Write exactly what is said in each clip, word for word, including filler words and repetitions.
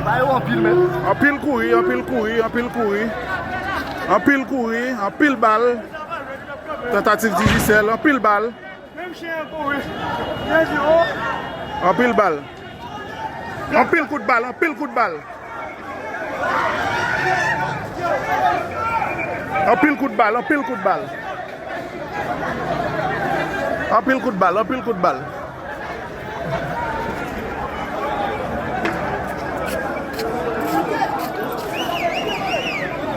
Ba yo anpil, men. Anpil kouri, anpil kouri, anpil kouri. Anpil kouri, anpil bal. Tantativ Digicel, anpil bal. Anpil bal. Anpil kout bal, anpil kout bal. Anpil kout bal, anpil kout bal. Anpil kout bal, anpil kout bal.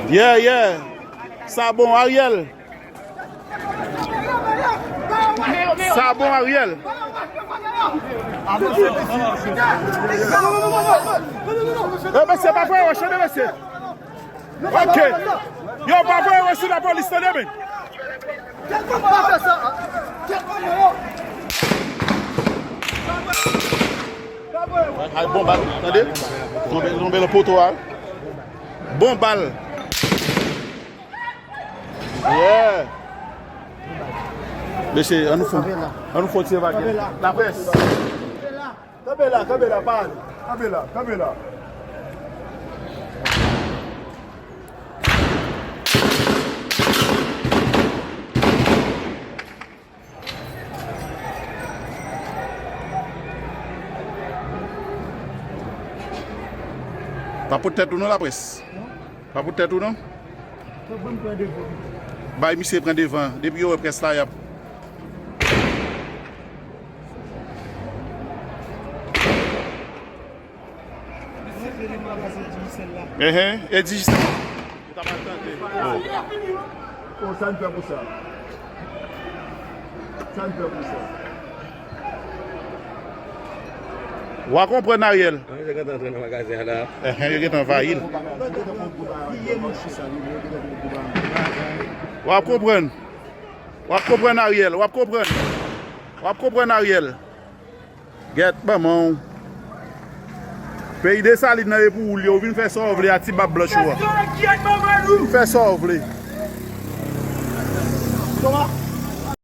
Yeah, yeah. Sa bon, Ariel. Sa bon, Ariel. E mesye, pa voye wòch, tande, mesye. Ok. Yo, pa voye wòch sou lapolis, tande, men. Ay, bon bal, tande. Tonbe, tonbe nan poto a. Bon bal. Yeah. Mesye, ann nou fè, ann nou fè yon ti evakye. Laprès. Kanpe la, kanpe la, pa ale. Kanpe la, kanpe la. Pa pot tèt ou non, Laprès. Pa pot tèt ou non. Bay misye pran devan. Depi yo wè près la, y ap. Enhen, e Digicel. Yo ta pral tante. Oh, sa n fè pou sa? Sa n fè pou sa? W a konprann, Ariel. An, misye gentan antre nan magazen an la. Enhen, yo gentan anvayi l. W ap konprann. W ap konprann, Ariel. W ap konprann. W ap konprann, Ariel. Gèt manman w. Peyi Desalin nan e pou ou l ye. Ou vin fè sa w vle a ti bab blanch ou a. Vin fè sa w vle.